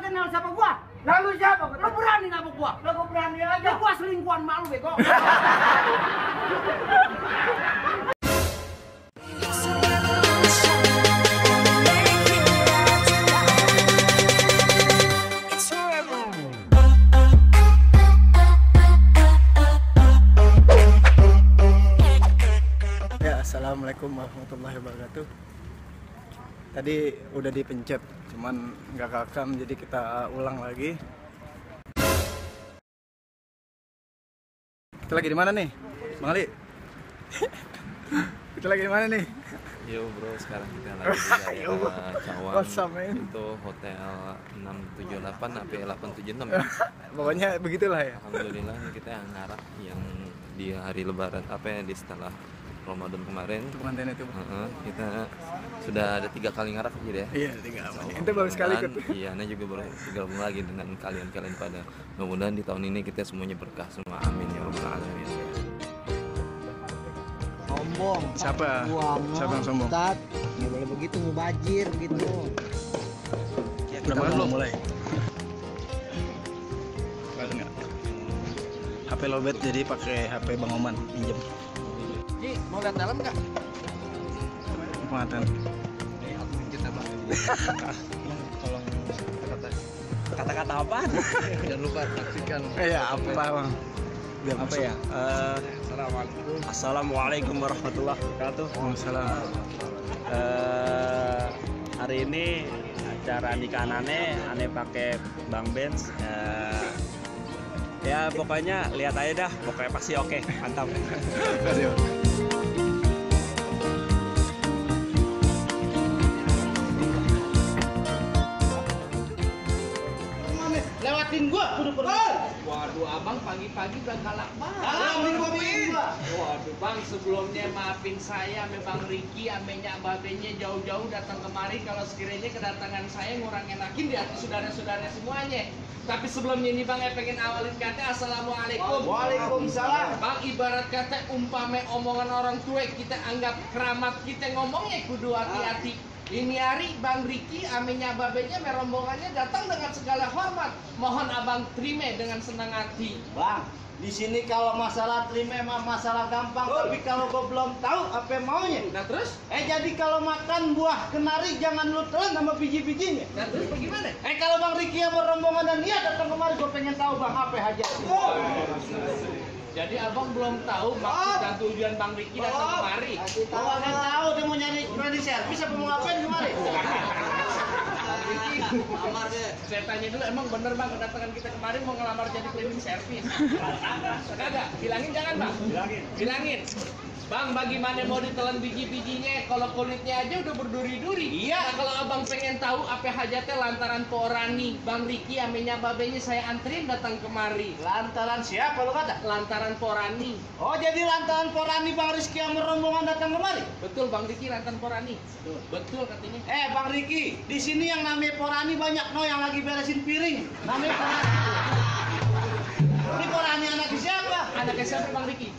kenal siapa gua? Lalu siapa? Lo berani nabok gua? Lo kok berani aja? Ya gua selingkuhan mak lu bego. Assalamualaikum warahmatullahi wabarakatuh. Tadi udah dipencet, cuman nggak rekam, jadi kita ulang lagi. Kita lagi di mana nih, Bang Ali? Kita lagi di mana nih? Yo bro, sekarang kita lagi di daerah Cawang. Itu hotel 678 sampai 876 ya. Pokoknya begitulah ya. Alhamdulillah kita yang ngarak yang di hari Lebaran di setelah Ramadan kemarin. Itu pengantin itu. Kita sudah ada 3 kali ngarak gitu ya. Iya, 3 kali. Itu baru sekali ikut. Iya, Ana juga baru gabung lagi dengan kalian pada. Mudah-mudahan di tahun ini kita semuanya berkah semua. Amin ya rabbal alamin. Sombong. Siapa? Siapa yang sombong? Ustad, nggak boleh begitu, mubajir gitu. Ya, udah makan belum? Mulai. Baru nggak? HP lobet jadi pakai HP Bang Oman, pinjam. Ji, mau lihat dalam nggak? Pengantin. Aku minjem abang. Tolong Kata-kata apa? jangan lupa saksikan. Ya apa Bang? Biar Apa masuk. ya? Assalamualaikum. Assalamualaikum warahmatullahi wabarakatuh. Waalaikumsalam. Hari ini acara nikahan ane pakai Bang Benz. Ya pokoknya lihat aja dah, pokoknya pasti oke, mantap. Terima kasih. Lewatin gua, kudu pergi. Waduh, abang pagi-pagi udah galak banget. Lewatin gua. Waduh bang, sebelumnya maafin saya sama Bang Riki, amenya babenya jauh-jauh datang kemari. Kalau sekiranya kedatangan saya ngurang enakin di hati saudara-saudara semuanya. Tapi sebelumnya ini bang, pengen awalin kata assalamualaikum. Waalaikumsalam. Bang, ibarat kata umpame omongan orang tua kita anggap keramat kita ngomongnya kudu hati-hati. Ini hari Bang Riki, amenya babenya, merombongannya datang dengan segala hormat. Mohon abang terima dengan senang hati. Bang, di sini kalau masalah terima emang masalah gampang, tapi kalau gua belum tahu apa maunya. Nah terus? Jadi kalau makan buah kenari jangan lu telan sama biji-bijinya. Nah terus bagaimana? Kalau Bang Riki yang berombongan dan dia datang kemari, gua pengen tahu Bang apa aja. Jadi abang belum tahu maksud dan tujuan Bang Riki datang kemari. Gua nggak tahu dia mau nyari cleaning service apa mau ngapain kemari. Riki, saya tanya dulu, emang bener bang kedatangan kita kemarin mau ngelamar jadi cleaning service? Kagak, bilangin jangan bang. Bilangin. Bang, bagaimana mau ditelan biji-bijinya kalau kulitnya aja udah berduri-duri? Iya. Nah, kalau abang pengen tahu apa hajatnya lantaran Porani, Bang Riki amenya babenya saya antrin datang kemari. Lantaran siapa lu kata? Lantaran Porani. Oh, jadi lantaran Porani Bang Rizky yang berombongan datang kemari? Betul Bang Riki, lantaran Porani. Betul katanya. Bang Riki, di sini yang namanya Porani banyak yang lagi beresin piring. Namanya Porani. Ini Porani anak siapa? Anaknya siapa Bang Riki?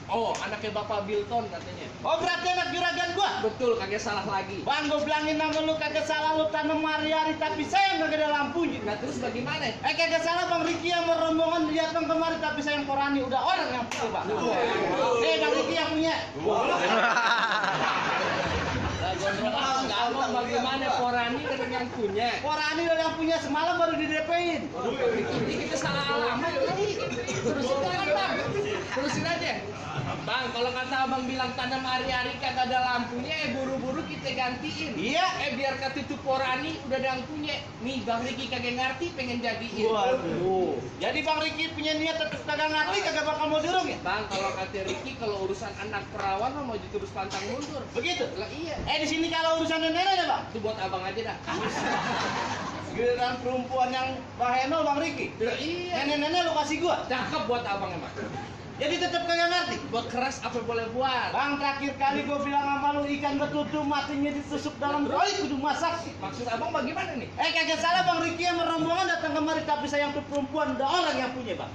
Oh, anaknya Bapak Bilton katanya. Oh, berarti anak juragan gua. Betul, kagak salah lagi. Bang, gua bilangin nama lu kagak salah, lu tanam hari-hari tapi saya kagak ada lampunya. Nah terus bagaimana? Kagak salah Bang Riki yang berombongan datang kemari tapi saya yang Porani udah orang yang punya Bang. Bang Riki yang punya. Abang bagaimana Porani kan yang punya? Porani udah yang punya, semalam baru di DP-in. Ini kita salah alamat tadi. Terusin aja bang. Terusin aja. Bang, kalau kata abang bilang tanam hari-hari kagak ada lampunya, buru-buru kita gantiin. Iya. Biar kata itu Porani udah ada yang punya. Nih Bang Riki kagak ngerti pengen jadiin. Waduh. Jadi Bang Riki punya niat tetap kagak ngerti, kagak bakal mau dirung ya? Bang, kalau kata Riki kalau urusan anak perawan mah mau terus pantang mundur. Begitu? Lah iya. Di sini kalau urusan nenek ya Bang? Itu buat abang aja dah. Giliran perempuan yang bahenol Bang Riki. Lah iya. Nenek-nenek lu kasih gua. Cakep buat abang emang. Jadi tetap kagak ngerti. Buat keras apa boleh buat. Bang, terakhir kali gua bilang sama lu ikan betutu matinya ditusuk dalam koi kudu masak. Maksud abang bagaimana nih? Kagak salah Bang Riki yang rombongan datang kemari tapi sayang tuh perempuan udah orang yang punya Bang.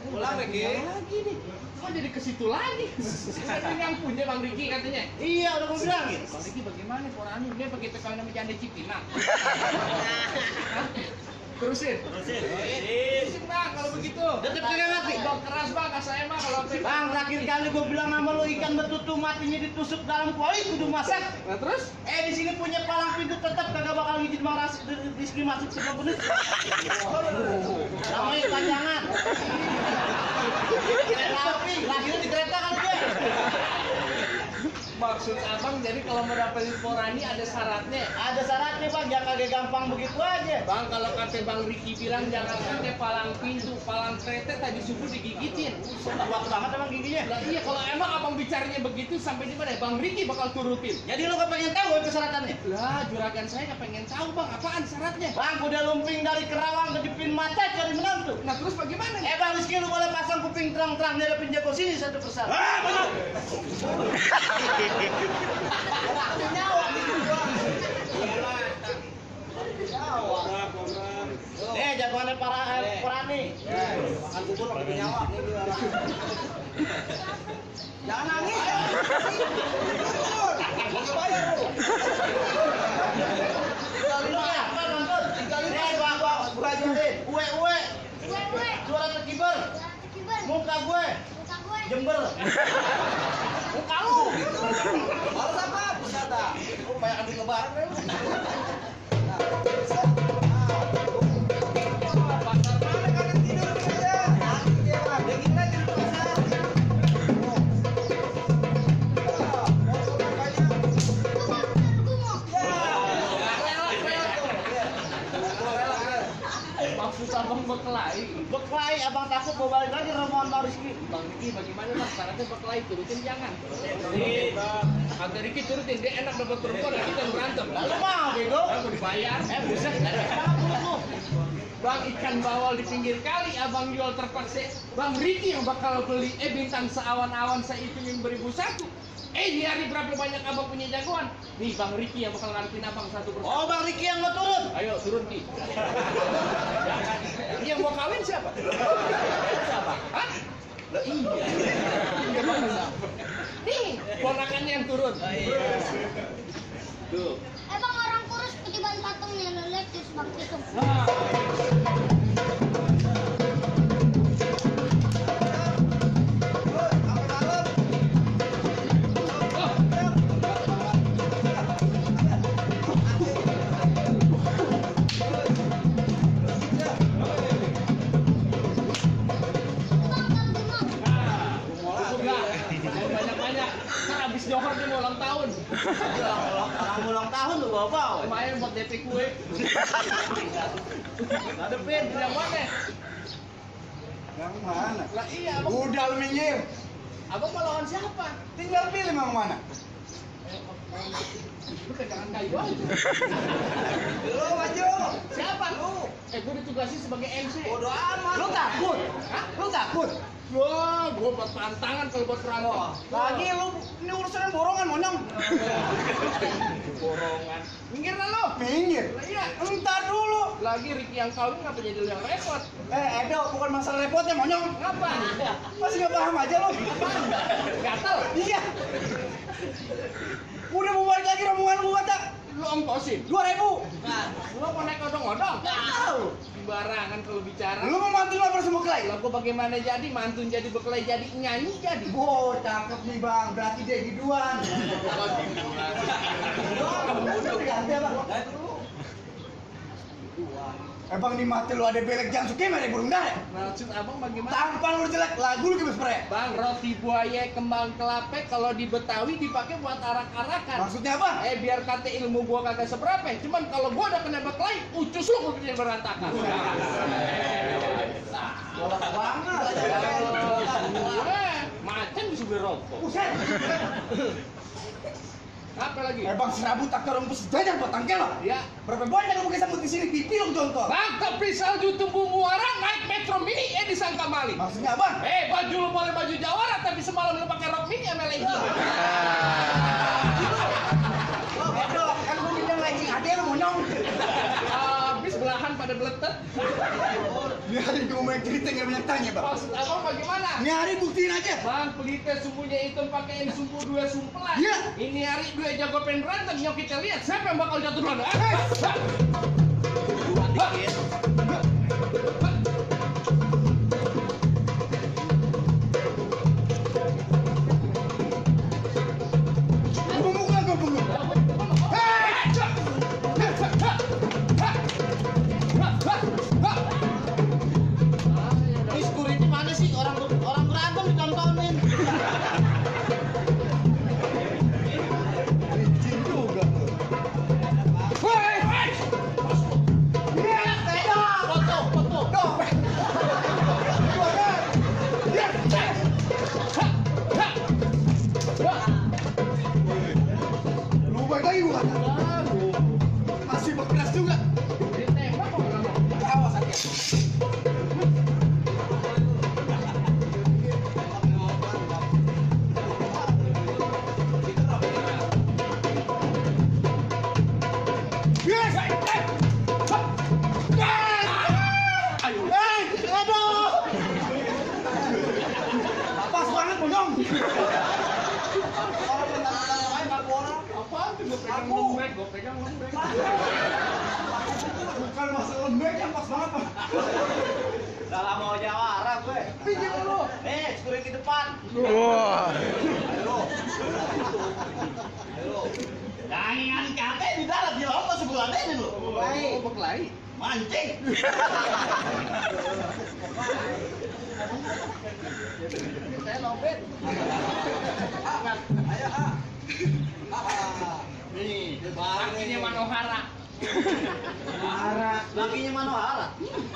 Pulang lagi. Lagi nih. Kok jadi ke situ lagi? Ini yang punya Bang Riki katanya. Iya, udah gue bilangin. Bang Riki bagaimana Porani? Dia begitu kawin sama janda Cipinang. Terusin. Terusin Bang kalau begitu. Tetep kagak ngerti. Bang keras Bang, saya mah kalau Bang, terakhir kali gue bilang sama lo ikan betutu matinya ditusuk dalam kuali kudu masak. Nah, terus? Di sini punya palang pintu tetap kagak bakal ngizin Bang Rizky masuk ke menit. Namanya pajangan. Kereta api, lahirnya di kereta kan dia. Maksud abang jadi kalau mau dapetin Porani ada syaratnya. Ada syaratnya Bang, jangan kagak gampang begitu aja. Bang kalau kata Bang Riki bilang jangan sampai palang pintu, palang kereta tadi subuh digigitin. Kuat banget emang giginya. Lah iya kalau emang abang bicaranya begitu sampai di mana? Bang Riki bakal turutin. Jadi lo gak pengen tahu persyaratannya? Lah juragan saya nggak pengen tahu Bang apaan syaratnya. Bang, udah lumping dari Kerawang ke Jepin mata cari menantu. Nah terus bagaimana? Bang Rizky lu boleh pasang kuping terang-terang dari pinjako sini satu persatu. Jagoannya Porani. Makan bubur pakai nyawa. Jangan nangis. Uwe. Suara terkibar. Muka gue. Jember. Muka lu. Harus apa? Pusata. Lu kayak adu lebaran kan? Pasar mana kalian tidur aja? Dia kita di pasar. Maksud abang berkelahi Abang takut mau balik lagi rombongan Bang Rizky. Bang Riki bagaimana Bang syaratnya berkelahi turutin jangan. Kata Riki turutin dia enak dapat perempuan dan kita berantem. Lalu mau bego? Aku dibayar. Buset. Bang ikan bawal di pinggir kali abang jual terpaksa. Bang Riki yang bakal beli bintang seawan-awan saya hitungin beribu satu. Di hari berapa banyak abang punya jagoan? Nih Bang Riki yang bakal ngarepin abang satu persatu. Oh Bang Riki yang mau turun? Ayo turun Ki. Yang mau kawin siapa? Siapa? Hah? Lah iya. Iya bang. Nih ponakannya yang turun. Tuh. Bang orang kurus ketiban patungnya lihat di sebab itu. Johor dia mau ulang tahun. Orang ulang tahun lu bawa. Lumayan buat DP kue. Ngadepin yang mana? Yang mana? Lah iya, abang. Udah lu minggir. Abang mau lawan siapa? Tinggal pilih mau mana. Lu pegangan kayu aja. Lu maju. Siapa? Lu. Gue ditugasin sebagai MC. Bodoh amat. Lu takut? Hah? Lu takut? Wah, gue buat tantangan kalau buat berantem. Lagi lu ini urusannya borongan monyong. Borongan. Minggir lah lo. Minggir. Lah iya. Entar dulu. Lagi Riki yang kawin ngapa jadi lu yang repot? Edo, bukan masalah repotnya monyong. Ngapa? Masih gak paham aja lo. Gatel. Iya. Udah mau balik lagi rombongan gua kata. Lu ongkosin. 2.000. Lu mau naik odong-odong? Tahu. Sembarangan kalau bicara. Lu mau mantu lapar semua kelai. Lah gua bagaimana jadi mantun jadi berkelahi jadi nyanyi jadi. Oh, cakep nih bang. Berarti dia giduan. Ganti apa? Bang di mati lu ada belek jangan suka ada burung dara. Maksud abang bagaimana? Tampan lu jelek, lagu lu kibas spray. Bang, roti buaya kembang kelapa kalau di Betawi dipakai buat arak-arakan. Maksudnya apa? Biar kata ilmu gua kagak seberapa, cuman kalau gua udah kena berkelahi, ucus lu gua bikin berantakan. Bolak banget. Macan bisa beli rokok. Buset. Apa lagi? Bang serabut tak orang pus jajan buat tangkel lah. Ya. Berapa banyak kamu kesambut di sini pipi lu contoh. Bang, tapi salju tumbuh muara naik metro mini disangka maling. Maksudnya apa? Baju lu boleh baju jawara tapi semalam lu pakai rok mini sama legging. Edo, kan gua bilang legging ada lu monyong. Habis belahan pada beletet. Ini hari cuma main cerita nggak banyak tanya bang. Maksud abang bagaimana? Ini hari buktiin aja. Bang, pelita sumbunya hitam pakai sumbu 2 sumpelan. Iya. Ini hari 2 jago pengen berantem. Yuk kita lihat siapa yang bakal jatuh duluan. Ini security mana sih? Orang berantem ditontonin. Licin juga. Foto. Lu baik lagi gua. Masih berkeras juga. Ditembak kok kamu. Awas hati. Pas banget bonyong. Apaan tuh gue pegang lembek, gue pegang lembek. Bukan masalah lembek yang pas banget pak. Salah mau jawara gue. Pinjam dulu. Security depan. Wah. Jangan kakek di darat di laut masih bulan ini lu. Oh, berkelahi. Mancing. Saya lobet. Nih, Kakinya Manohara. lakinya Manohara.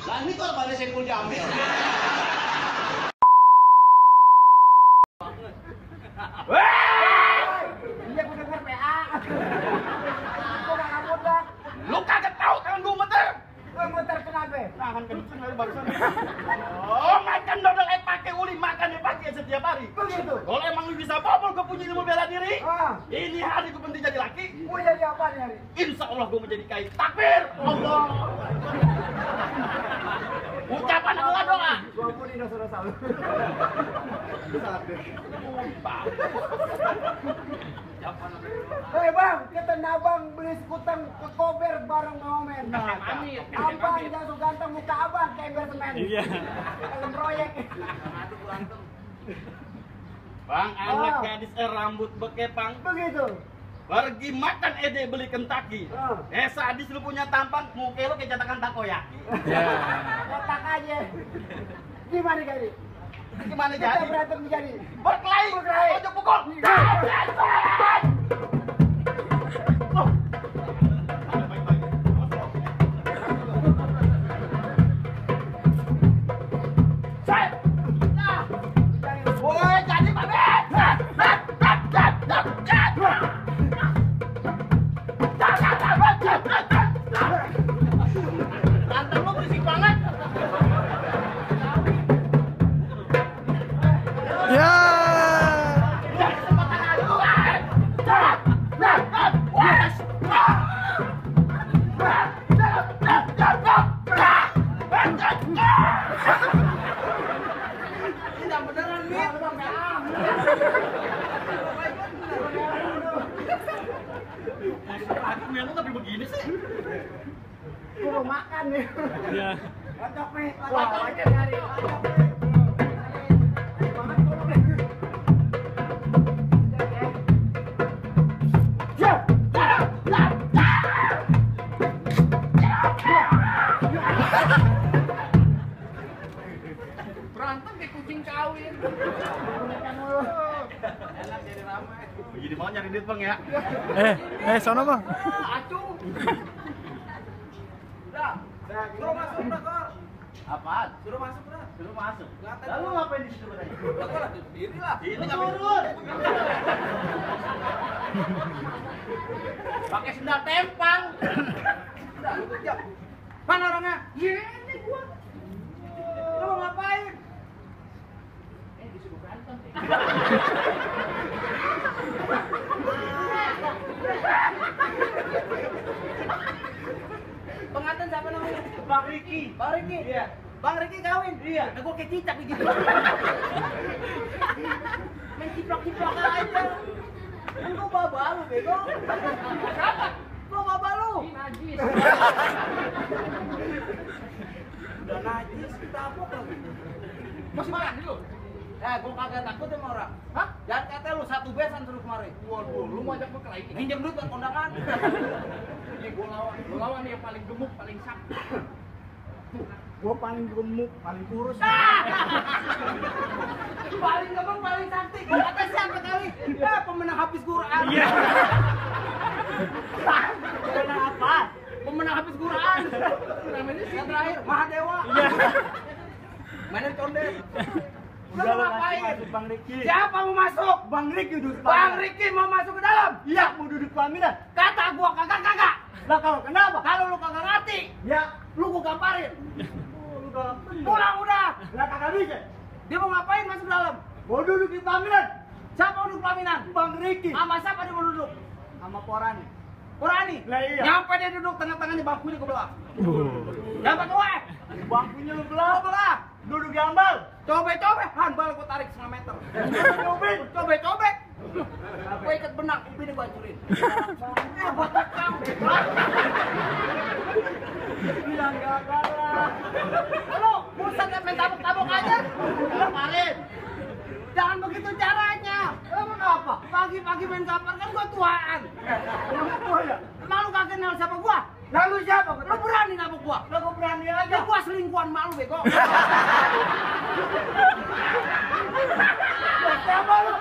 Lah ini korbannya Saiful Jamil. Lu kagak tahu tangan gue muter. Tangan kenceng dari barusan. Oh, makan dodol pakai uli, makan pakai setiap hari. Begitu. Kalau emang lu bisa bobol, gue punya ilmu bela diri. Ah. Ini hari gue penting jadi laki. Mau jadi apa nih hari? Insya Allah gue menjadi kain. Takbir, Allah. Ucapan adalah doa. Gua ampuni dosa-dosa lu. Hei bang, kita nabang beli skutang ke kober bareng Momen. Amit. Abang jatuh ganteng muka abang kayak ember semen. Iya. Dalam proyek. Bang, anak Ah. gadis rambut bekepang Begitu. pergi makan ede beli Kentucky. Ah. Sadis lu punya tampang, muka lu kayak cetakan takoyaki. Kotak aja. Gimana jadi? Gimana Kita jadi? berantem jadi. Berkelahi, Berkelahi. ojo pukul. Woi, jadi Pak Ben. Tantang lu berisik banget. Ya. Kesempatan aduan. Tidak beneran nih. Aku minum tapi begini sih. Gua mau makan nih. Iya. Kocok nih. Wah, lagi nyari. Kocok nih. Banget gua nih. Berantem kayak kucing kawin. Jadi mau nyari duit bang ya? Sono bang. Acuh. Suruh masuk dah, Kor. Apaan? Suruh masuk dah. Suruh masuk. Lalu ngapain di situ katanya? Diri lah. Ini turun. Pakai sendal tempang. Udah, lu kejap. Mana orangnya? Ini gua. Lu mau ngapain? Disuruh berantem. Pengantin siapa namanya? Bang Riki. Pak Riki. Iya. Bang Riki kawin. Iya. Nah, gua kayak cicak gitu. Main ciplak-ciplak aja. Kan gua baba lu, bego. Siapa? Gua baba lu. Najis. Udah najis, kita apa lagi? Masih makan lu? Gua kagak takut sama orang. Hah? Jangan kata lu satu besan suruh kemari. Waduh, lu mau ajak bekal lagi? Minjem duit buat kondangan. Ini gua lawan nih yang paling gemuk, paling sakti. Gua paling gemuk, paling kurus. Paling gemuk, paling cantik. Kata siapa kali? Pemenang habis Quran. Iya. Pemenang apa? Pemenang habis Quran. Namanya sih Yang terakhir, Mahadewa. Iya. Mana condet? Lu Udah mau lu ngapain? kasih Bang Riki. Siapa mau masuk? Bang Riki duduk Bang Riki mau masuk ke dalam? Iya, mau duduk pelaminan. Kata gua kagak. Lah kalau kenapa? Kalau lu kagak ngerti, Ya, lu gua gamparin. lu galak bener. Pulang udah. Lah kagak bisa. Dia mau ngapain masuk dalam? Mau duduk di pelaminan. Siapa mau duduk pelaminan? Bang Riki. Sama siapa dia mau duduk? Sama Porani. Kurani. Lah iya. Nyampe dia duduk tengah-tengahnya bangkunya ke belah. Nyampe ke wae. Bangkunya lu Ke belah. belah. Duduk di ambal. Cobe, handbal gua tarik 1,5 meter. Cobe. Gua ikat benang, upin gua hancurin. Gua tekang. Bilang gak galak. Lu, buset main tabok-tabok aja. Kemarin. Jangan begitu caranya. Emang apa? Pagi-pagi main kapar kan gua tuaan. Emang tua ya? Emang lu kagak kenal siapa gua? Lalu siapa? Lu berani nabok gua? Lah gua berani Ya aja. gua selingkuhan malu bego. Siapa lu?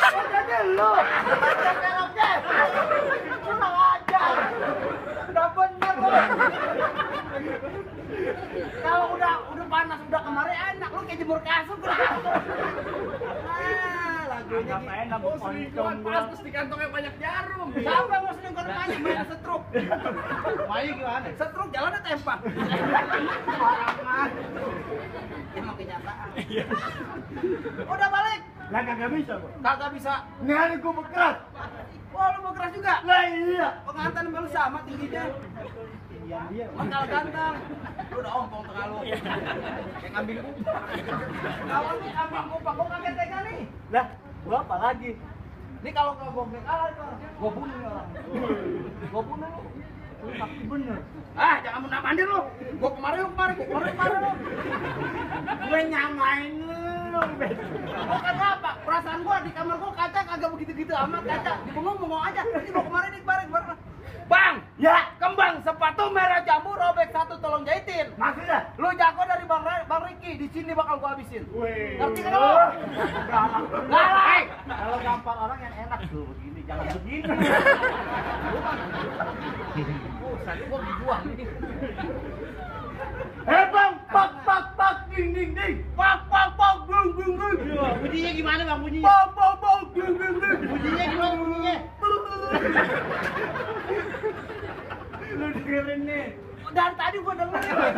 Oh, jadi lu. Oke. Kurang ajar. Udah bener lu. Kalau udah panas udah kemarin enak lu kayak jemur kasur gua. Lagunya Anggap aja nabok Oh, selingkuhan oncom gua. pantes di kantongnya banyak jarum. Siapa yang mau selingkuhan banyak main setruk? Mayu gimana? Setruk jalannya tempak. Barangan. Emang kenyataan. Udah balik. Lah kagak bisa gua. Kagak bisa. Nih hari gua bekeras. Wah lu mau keras juga. Lah iya. Pengantin sama lu sama tingginya. Iya dia. Mangkal ganteng. Lu udah ompong tengah lu. Kayak kambing kupak. Awalnya kambing kupak. Gua kaget tega nih. Lah, gua apa lagi? Ini kalau gua bombek kalah itu gua bunuh nih orang. Gua bunuh lu. Lu sakti bener. Jangan mundur mandir lu. Gua kemarin lu. Gue nyamain lu, Bet. Bukan apa? Perasaan gua di kamar gua kaca kagak begitu-gitu amat kaca. Bengong aja. Ini gua kemarin nih kemarin. Bang, Ya, kembang sepatu merah jambu robek satu tolong jahitin. maksudnya? Lu jago dari Bang Riki, di sini bakal gua habisin. Wih. Ngerti kan lu? Galak. Galak. Kalau gampar orang yang enak tuh begini, jangan begini. Tadi gua dibuang nih. Bang, pak, ding, ding. Pak, bung. Bunyinya gimana bang bunyinya? Pak, ding. Bunyinya gimana bunyinya? Lu dengerin nih. Dan tadi gua dengerin. Tadi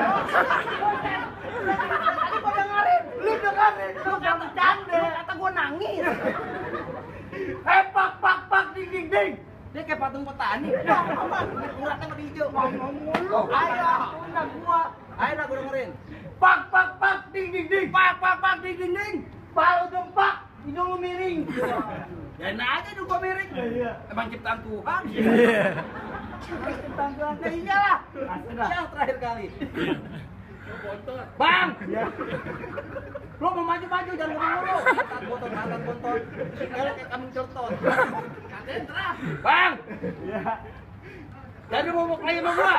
gua dengerin. Lu dengerin, lu gak bercanda. Lu kata gua nangis. Pak, ding. Dia kayak patung petani. Uratnya pada hijau. Ngomong mulu. Ayo, udah gua. Ayo dah gua dengerin. Pak, ding. Pak, ding. Baru dempak, hidung lu miring. Ya aja dulu gua miring. Iya. Emang ciptaan Tuhan. Iya. Ya iyalah. Asli. Yang terakhir kali. Bang, Ya. lu mau maju jangan ngomong lu. Angkat bontot. Kalau kayak kambing contot. Katain terah. Bang, Ya. jadi mau kaya sama gua.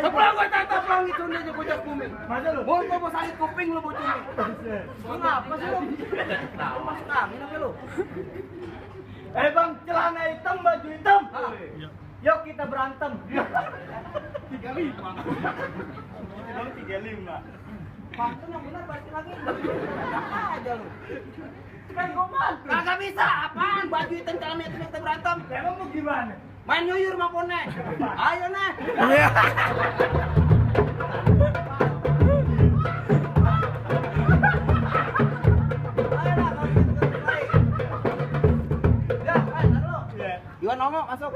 Sebelum gua tatap langit itu aja bocah bumi. Masa lu? Mau gua mau sakit kuping lu bocah bumi. Buset. Lu ngapa sih lu? Lu masuk angin apa lu? Bang, celana hitam, baju hitam. Ah. Yuk kita berantem. 35. Kamu 35. Pantun yang benar balikin lagi. Aja lu. Kan gua mantu. Kagak bisa, apaan? Baju hitam celana hitam kita berantem. Emang mau gimana? Main nyuyur sama pone. Ayo nih. Iwan ngomong masuk.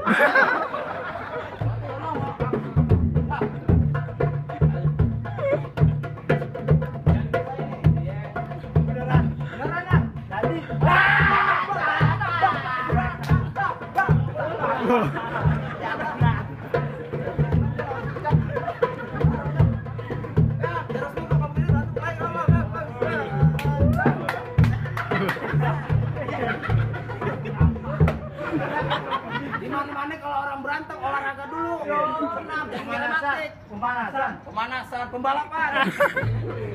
Pemanasan, pembalapan.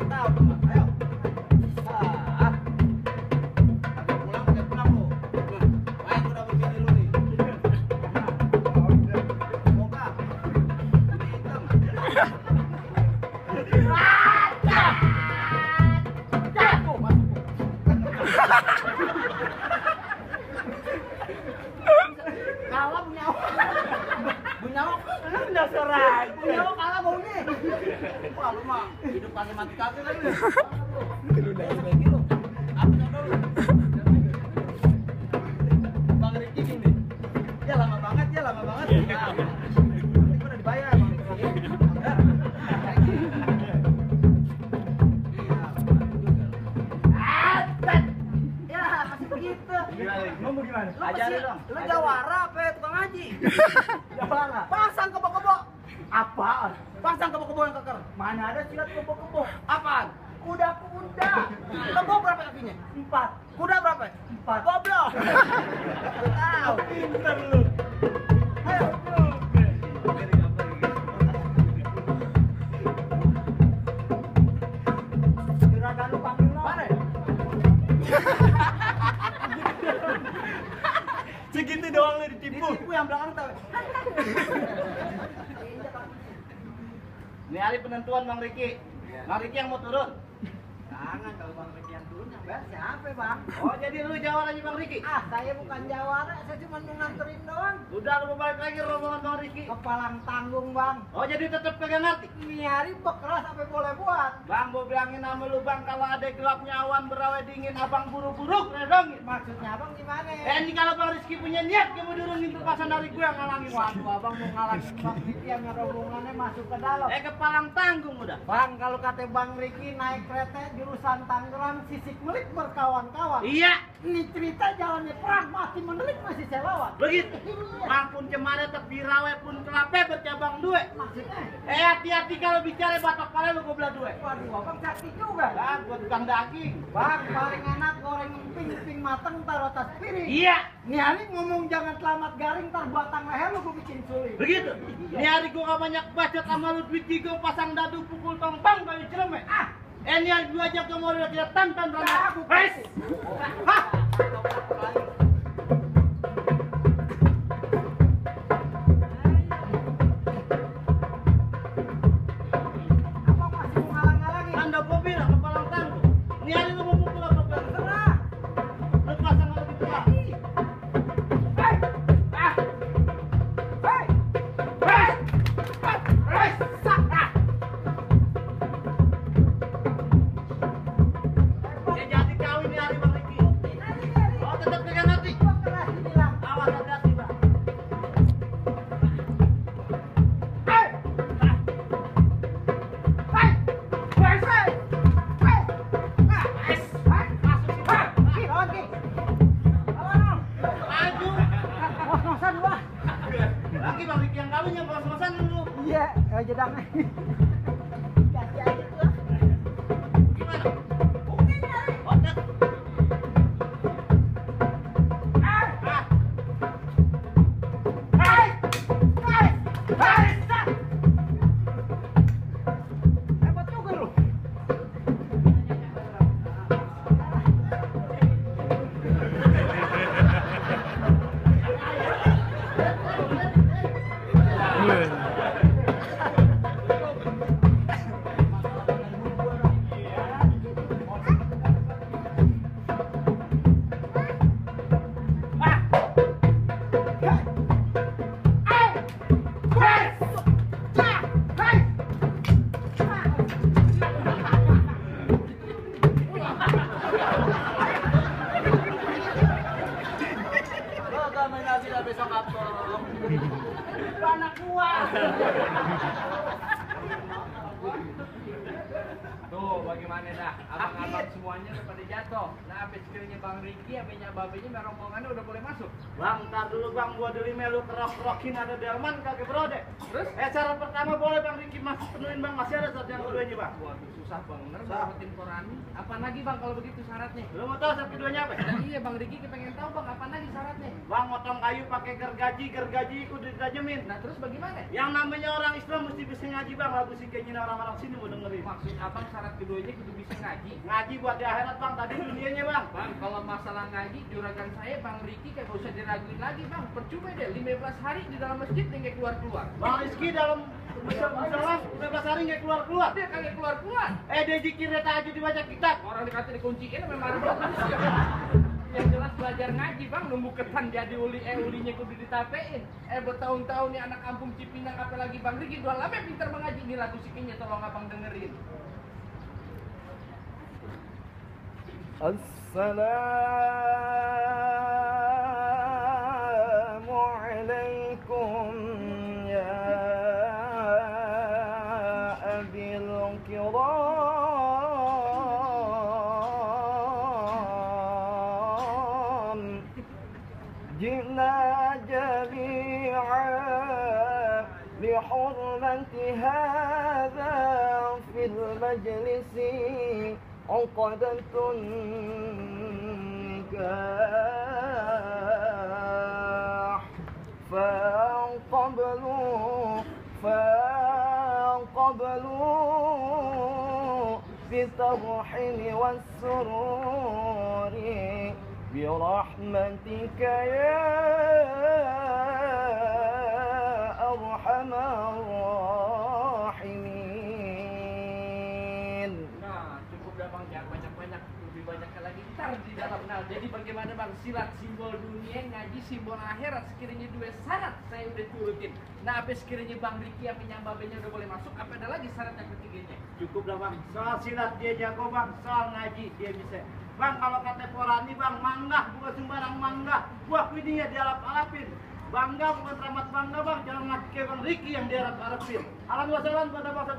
Tahu, ayo. Ah. Pakai pulang lu. Main udah begini lu nih. Moga. Ini hitam. Jatuh, masuk. Kalah bunyawa. Bunyawa. Dasar aja. Bunyawa kalah baunya. Wah, lu mah hidup kagak mati kagak kan lu. Lu dah lagi lu. Apa dulu? Bang Riki gini. Ya lama banget. Nanti gua udah dibayar Bang Riki. Ya, masih begitu. Ngomong gimana? Ajarin dong. Lu jawara apa ya, tukang ngaji? Jawara. Pasang kebo-kebo. Apaan? Pasang kebo-kebo yang keker. Mana ada silat kebo-kebo? Apaan? Kuda-kuda. Kebo berapa kakinya? 4. Kuda berapa? 4. Goblok. Tahu. Pintar lu. Ayo. Juragan lu panggil lo. Mana? Segitu doang lu ditipu. Ditipu yang belakang tahu. Ini hari penentuan Bang Riki. Bang Riki yang mau turun. Jangan kalau Bang Riki yang turun yang bayar siapa Bang? Oh, jadi lu jawarannya Bang Riki? Ah, saya bukan jawara, saya cuma mau nganterin doang. Udah lu mau balik lagi rombongan Bang Riki. Kepalang tanggung Bang. Oh, jadi tetap kagak ngerti. Ini hari bekeras apa boleh buat? Bang, gua bilangin sama lu Bang, kalau ada gelapnya awan berawe dingin, abang buru-buru redongin. Maksudnya Abang gimana? Ini kalau Bang Rizky punya niat, dia mau durungin terpasan dari gue yang ngalangin. Waduh, Abang mau ngalangin Bang Riki yang rombongannya masuk ke dalam. Kepalang tanggung udah. Bang, kalau kata Bang Riki naik kereta jurusan Tangerang Sisik Melik berkawan-kawan. Iya, Ini cerita jalannya perang mati menelik masih saya lawan. begitu. Iya. Bang pun cemare tapi rawe pun kelape bercabang due. Maksudnya? Hati-hati kalau bicara batok pala lu goblah due. Waduh, Abang sakti juga. Bang, gua tukang daging. Bang, paling enak goreng emping mateng taruh atas piring. Iya, Nih hari ngomong jangan selamat garing tar batang leher lu gua bikin sulit. begitu. Ini hari gua gak banyak bacot sama lu duit tiga pasang dadu pukul tongpang kali cereme. Ini hari gua ajak ke mall kita tantan rana. Wes. Hah? Abang masih mau ngalang-ngalangin? Anda gua bilang kepalang tanggung. Ini hari lu mau pukul apa bang? Terserah. Lu pasang lebih tua. Hei! Ah! Hei! Hei! Hei! Sak! Ah! Dia jadi kawin nih hari Bang Riki. Oh, tetap kagak ngerti. Gua keras dibilang. Awas hati-hati, Bang. Hei! Ah! Hei! Hei! Hei! Hei! Ah! Es! Hei! Masuk sini. Hei! Ki, lawan Ki. Lawan dong. Maju. Ngos-ngosan gua. Lagi Bang Riki yang kawin yang bos-bosan dulu. Iya, jedang. Kasih aja gua. Gimana? Oke, nyari. Otak. Ah! Hei! Hei! Hei! Sak! Hebat juga lu. Anak gua. Tuh, bagaimana dah? Abang-abang semuanya udah pada jatuh. Nah, apa sekiranya Bang Riki, abenya babenya, rombongannya udah boleh masuk. Bang, ntar dulu bang, gua dulu melu kerok-kerokin ada delman kagak berode. Terus? Syarat pertama boleh bang Riki masuk penuhin bang, masih ada syarat yang keduanya bang. Waduh, susah bener dapetin Porani. Apa lagi Bang kalau begitu syaratnya? Lu mau tahu syarat keduanya apa? Nah, iya Bang Riki pengen tahu Bang, apa lagi syaratnya? Bang, motong kayu pakai gergaji kudu ditajemin. Nah, terus bagaimana? Yang namanya orang Islam mesti bisa ngaji bang, lagu sih kayaknya orang-orang sini mau dengerin. Maksud abang syarat keduanya kudu bisa ngaji. Ngaji buat di akhirat bang, tadi dunianya bang. Bang, kalau masalah ngaji, juragan saya Bang Riki kayak gak usah diraguin lagi Bang. Percuma deh, 15 hari di dalam masjid dia nggak keluar-keluar. Bang Rizky dalam musola 15 hari nggak keluar-keluar. Dia kagak keluar-keluar. Dia zikirnya tahajud dibaca kitab. Orang dikata dikunciin memang marah manusia. Yang jelas belajar ngaji Bang, nunggu ketan jadi ulinya kudu ditapein. Bertahun-tahun nih anak kampung Cipinang apalagi Bang Riki dua lama pintar mengaji. Ini lagu sikinya tolong abang dengerin. Assalamualaikum ya abil kiram jina jami'a لحرمة هذا في المجلس عقدة النكاح فانقبلوا بالترحم والسرور برحمتك يا أرحم الراحمين. Nah, cukup dah Bang, jangan banyak-banyak, lebih banyak lagi ntar di dalam. Nah, jadi bagaimana Bang, silat simbol dunia, ngaji simbol akhirat, sekiranya dua syarat saya udah turutin. Nah, apa sekiranya Bang Riki yang penyambabnya udah boleh masuk, apa ada lagi syarat yang ketiganya? Cukup dah bang, soal silat dia jago bang, soal ngaji dia bisa. Bang, kalau kata Porani bang, manggah bukan sembarang manggah. Buah kuininya dialap-alapin. Bangga bukan ramat bangga bang, jangan ngaji ke Bang Riki yang diarap-arapin. Alhamdulillah pada bangsa.